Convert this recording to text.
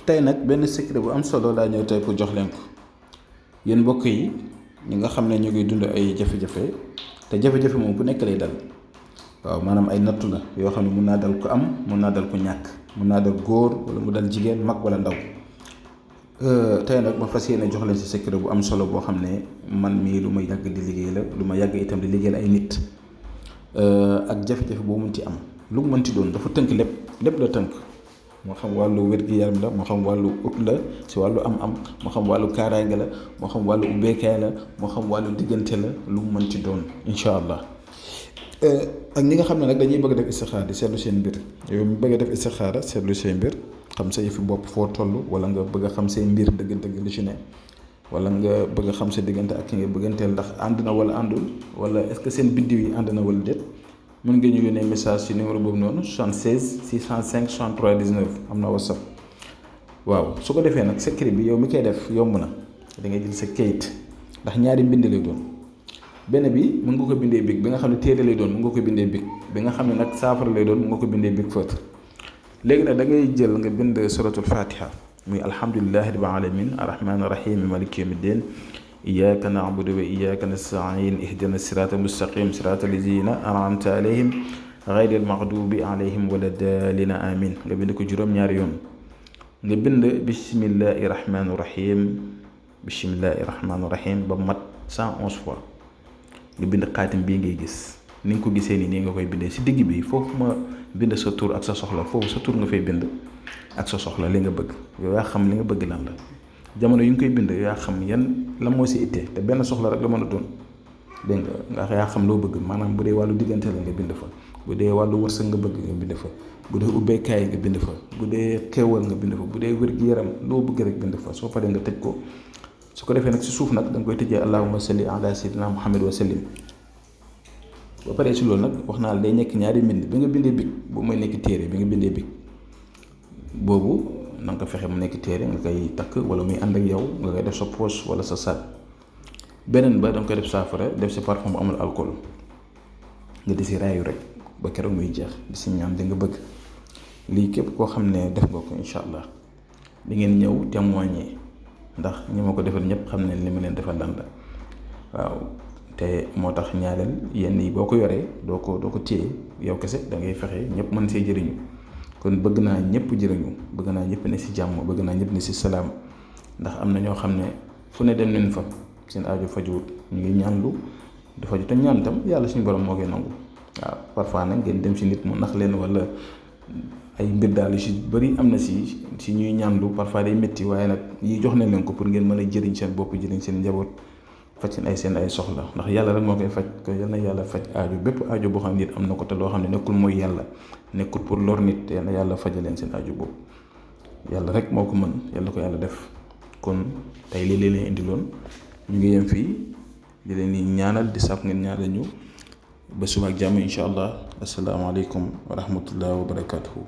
tey nag benn secret bu am solo daa ñëw tey pour jox leen ko yéen mbokk yi ñi nga xam ne ñu ngi dund ay jafe-jafe te jafe-jafe moom ku nekk lay dal waaw maanaam ay nattu la yoo xam ne mun naa dal ko am mun naa dal ko ñàkk mun naa dal góor wala mu dal jigéen mag wala ndaw tey nag ma fas yéene jox leen si secret bu am solo boo xam ne man mii lu ma yàgg di liggéey la lu ma yàgg itam di liggéeyal ay nit ak jafe-jafe boo mun ci am lu mu mënti doon dafa tënk lépp la tënk moo xam wàllu wér-gi-yaram la moo xam wàllu ut la si wàllu am-am moo xam wàllu kaaraange la moo xam wàllu ubbeekaay la moo xam wàllu diggante la lu mu mënti doon incha allah ak ñi nga xam ne nag dañuy bëgg def istixaara di seetlu seen mbir yow mi bëgg def istixaara seetlu seen mbir xam sa yëfi bopp foo toll wala nga bëgg a xam seen mbir dëgg-dëgg li ci ne wala nga bëgg a xam sa diggante ak ki nga bëgganteel ndax ànd na wala àndul wala est-ce que seen biddiw yi ànd na wala déet mën nga ñu yónnee message ci numéro boobu noonu 76 605 63 19 am na whatsapp waaw su ko defee nag secret bi yow mi koy def yomb na da ngay jël sa kayit ndax ñaari mbind lay doon benn bi mën nga ko bindee big bi nga xam ne téere lay doon mën nga ko bindee big bi nga xam ne nag saafara lay doon mën nga ko bindee big feutre léegi nag da ngay jël nga bind suratul fatiha muy alhamdulillahi rabbil alamin arrahmani rahim maliki yawmiddin iyyaka na'budu wa iyyaka nasta'in ihdina sirata mustaqim sirata lazina an'amta alayhim ghayril maghdubi alayhim wala daalina amin nga bind ko juróom-ñaari yoon nga bind bismillahi rahmani rahim ba mat 111 fois nga bind xaatim bii ngay gis ni nga ko gisee nii nga koy bindee si digg bi foofu ma bind sa tur ak sa soxla foofu sa tur nga fay bind ak sa soxla li nga bëgg yow yaa xam li nga bëgg lan la jamono yu ngi koy bind yaa xam lan moo si ittee te benn soxla rek la mën a doon dégg nga yaa xam loo bëgg maanaam bu dee wàllu diggante la nga bind fa bu dee wàllu wërsëg nga bëgg nga bind fa bu dee ubbeekaay nga bind fa bu dee xéewal nga bind fa bu dee wér-gi-yaram loo bëgg rek bind fa soo paree nga tëj ko su ko defee nag si suuf nag da nga koy tëjee allahumma salli ala sayyidina muhammad wa sallim ba paree si loolu nag wax naa la day nekk ñaari mbind bi nga bindee big boobu mooy nekk téere bi nga bindee big boobu na nga ko fexe mu nekk téere nga koy takk wala muy ànd ak yow nga koy def sa poche wala sa sac beneen ba da nga koy def saafara def si parfum bu amul alcool nga di si raayu rek ba keroog muy jeex di si ñaan di nga bëgg lii képp koo xam ne def nga ko incha allah di ngeen ñëw témoigner ndax ñi ma ko defal ñëpp xam ne li ma leen defal lan la waaw te moo tax ñaareel yenn yi boo ko yoree doo ko téye yow kese da ngay fexe ñëpp mën see jëriñu kon bëgg naa ñëpp jëriñu bëgg naa ñëpp ne si jàmm bëgg naa ñëpp ne si salaam ndax am na ñoo xam ne fu ne dem nañ fa seen aajo fajuwut ñu ngi ñaanlu du faju te ñaan tam yàlla suñu borom moo koy nangu waaw parfois nag ngeen dem si nit mu nax leen wala ay mbir daal yu si bëri am na si ñuy ñaanlu parfois day métti waaye nag yi jox nañ leen ko pour ngeen mën a jëriñ seen bopp jëriñ seen njaboot faj seen ay soxla ndax yàlla rek moo koy faj ko yal na yàlla faj aajo bépp aajo boo xam ne nit am na ko te loo xam ne nekkul mooy yàlla nekkul pour lor nit te yal na yàlla fajaleen seen aajo boobu yàlla rek moo ko mën yàlla ko yàlla def kon tey lii leen indiloon ñu ngi yem fii di leen di ñaanal di sàpp ngeen ñaanal ñu ba suba ak jàmm incha allah asalaamaaleykum wa rahmatullah wa barakatuhu